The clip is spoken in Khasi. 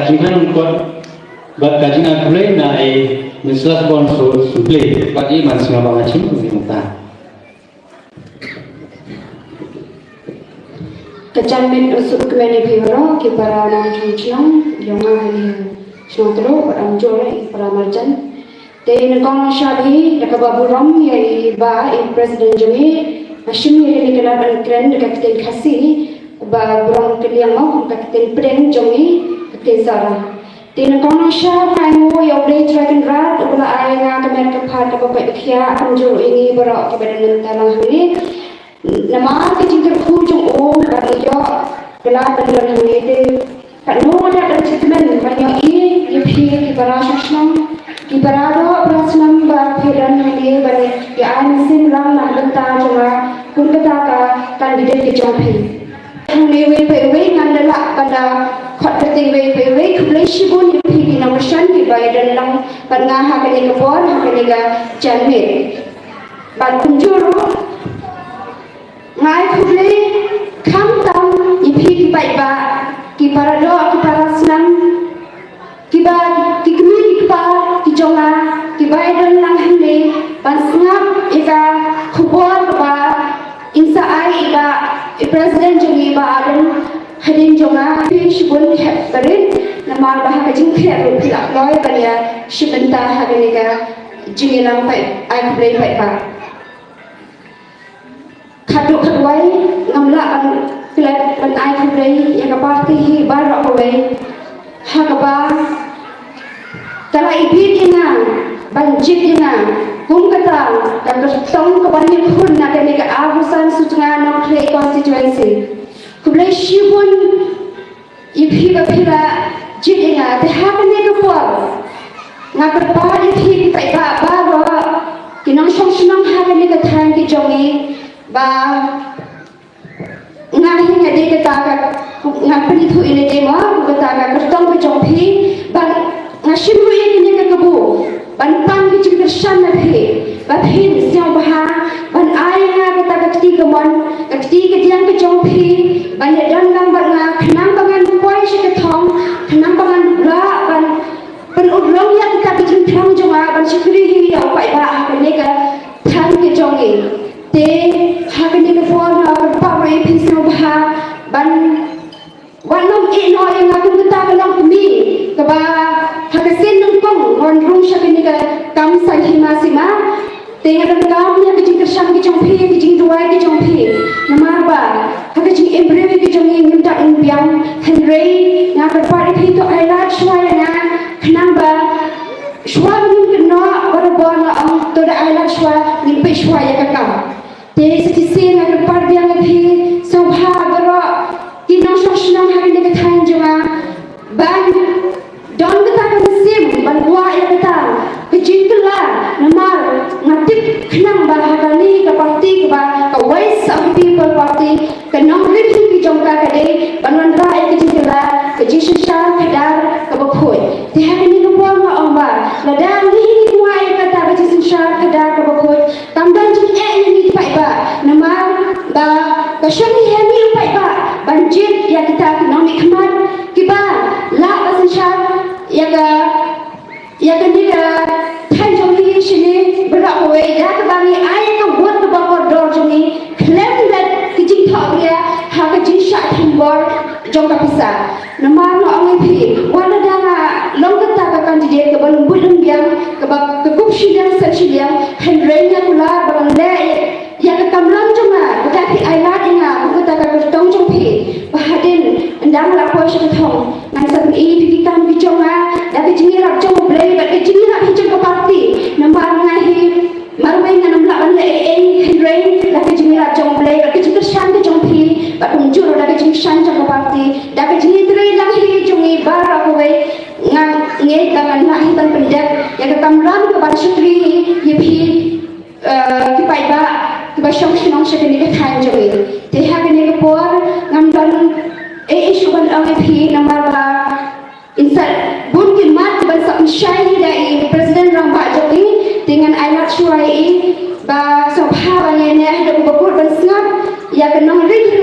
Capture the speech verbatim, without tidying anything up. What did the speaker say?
Jingkren kot bad ka jingkhublei na i Miss Lasbon Su Suple bad i man sngewbha ba nga chim kumta. Ka janmiet u suk kmen ïa phi baroh ki para nongshong shnong jong nga ha ine i shnong Tyrbuh bad kumjuh ruh ïa ki para marjan. Te nyngkong shwa hi da kaba burom ïa i Bah i President jong ngi, nga shim ïa kane ka lad ban kren da ka ktien Khasi, ba burom kylliang mo kum ka ktien pdeng jong ngi ka ktien Sara. Te nyngkong shwa nga ai nguh ïa U Blei Trai Kynrad uba la ai ïa nga ka met ka phad kaba pait ba khiah kumjuh ïa ngi baroh kiba don lem tang hangne. Namar ka jingkyrkhu jong u ba ngi ïoh ka lad ban don hangne te katno nga dap ban sngewthuh ban ïohi ïa phi ki para shong shnong, ki para doh para snam ba phi don hangne ban ïa ai mynsiem lang na ka bynta jong nga kum kata ka candidate ka jong phi. Hangne iwei pa iwei ngan da lah ban da khot kyrteng iwei pa iwei. Khublei shibun ïa phi ki nongkyrshan kiba ïadon lang bad nga ha kane ka por ha kane ka janmiet. Bad kumjuh ruh nga ai khublei khamtam ïa phi ki paidbah, ki para doh, ki para snam, kiba, ki kmie ki kpa ki jong nga kiba ïadon lang hangne ban sngap ïa ka khubor kaba in sa ai ïa i Bah i President jong ngi Bah Ardent hadien jong nga. Khublei shibun hep barit namar ba ha ka jingkhreh ruh phi la kloi ban ïa shim bynta ha kane ka jingïalang paid, ai khublei paidbah. Khatduh khatwai ngam lah ban klet ban ai khublei ïa ka party hi baroh kawei ha kaba ka la ibit ïa nga ban jied ïa nga kum kata ka kyrtong kaba ngi khun na kane ka Agusan Sutnga Nongkhlei constituency. Khublei shibun ïa phi ba phi la jied ïa nga te ha kane ka por nga kyrpad ïa phi ki paidbah baroh ki nongshong shnong ha kane ka thaiñ ka jong ngi ba nga hi nga dei kata ka, nga pynithuh ïa lade mo kata ka kyrtong ka jong phi ba nga shim ruh ïa kane ka kabu ban pan ka jingkyrshan na phi ba phin sngewbha ban ai nga kata ka kti kamon ka kti kadiang ka jong phi ban ïadon lang bad nga khnang ba ngan poi sha ka thong khnang ba ngan lah ban pynurlong ïa kata ka jingthrang jong nga ban shakri ïa u paidbah ha kane ka thaiñ ka jong ngi. Te ha kane ka por nga kyrpad ruh ïa phi sngewbha ban wat nym ïeh noh ïa nga kum kata ka longkmie kaba ha ka sien nyngkong ngan rung sha kane ka kam saiñ hima sima. Te nga donkam ïa ka jingkyrshan ka jong phi, ka jingduwai ka jong phi. Namar ba ha ka jingim briew ka jong ngi ngim dap ngim biang. Hynrei nga kyrpad ïa phi to ai lad shuwa ïa nga khnang ba shuwa ngin kynnoh barabor nga ong to da ai lad shuwa ngin peit shuwa ïa ka kam. Te sa shisien nga kyrpad biang ïa phi sngewbha baroh ki nongshong shnong ha kane ka thaiñ jong nga ban don kata ka mynsiem ban kwah ïa kata ka jingkylla namar nga tip khnang ba ha kane ka party kaba ka Voice of the People Party ka nongrim hi ki jong ka ka dei ban wanrah ïa ka jingkylla ka jingsynshar khadar kaba khuid. Te ha kane ka por nga ong ba lada ngi hi ngi kwah ïa kata ka jingsynshar khadar kaba khuid kam don jingeh ïa ngi ki paidbah namar ba ka shong hi ha ngi u paidbah ban jied ïa kita ki nongmihkhmat kiba lah ban synshar ïa ka ïa kane ka thaiñ jong ngi shane baroh kawei da kaba ngi ai ïa ka vote kaba kordor jong ngi khlem bad ka jingthohbria ha ka jingshah thombor jong ka pisa. Namar nga ong ïa phi wat lada nga long kata ka candidate kaba lum buit lum biang kaba ka kup shiliang sep shiliang hynrei nga kular ba ngan leh ïa ka kamram jong nga ba ka phi ai lad ïa nga kum kata ka kyrtong jong phi ba hadien ynda nga la poi sha ka thong ngan sa pyni ïa phi ki kam ki jong nga da ka jingïarap jong U Blei bad ka jingïarap hi jong ka party. Namar nga hi marwei ngan ym lah ban leh ei ei hynrei da ka jingïarap jong U Blei bad ka jingkyrshan ka jong phi bad kumjuh ruh da ka jingkyrshan jong ka party da ka jingïatrei lang hi jong ngi baroh kawei nga ngeit ba ngan lah hi ban pyndep ïa ka kamram ka ban shakri ïa phi eh, ki paidbah kiba shong shnong sha kane ka thaiñ jong ngi. Te ha kane ka por ngam don ei ei shuh ban ong ïa phi namar ba in sa bun ki mat kiban sa pynshai hi da i President Rangbah jong ngi. Te ngan ai lad shuwa ïa i ba sngewbha ba ngi neh haduh kaba kut ban sngap ïa ka nongrim hi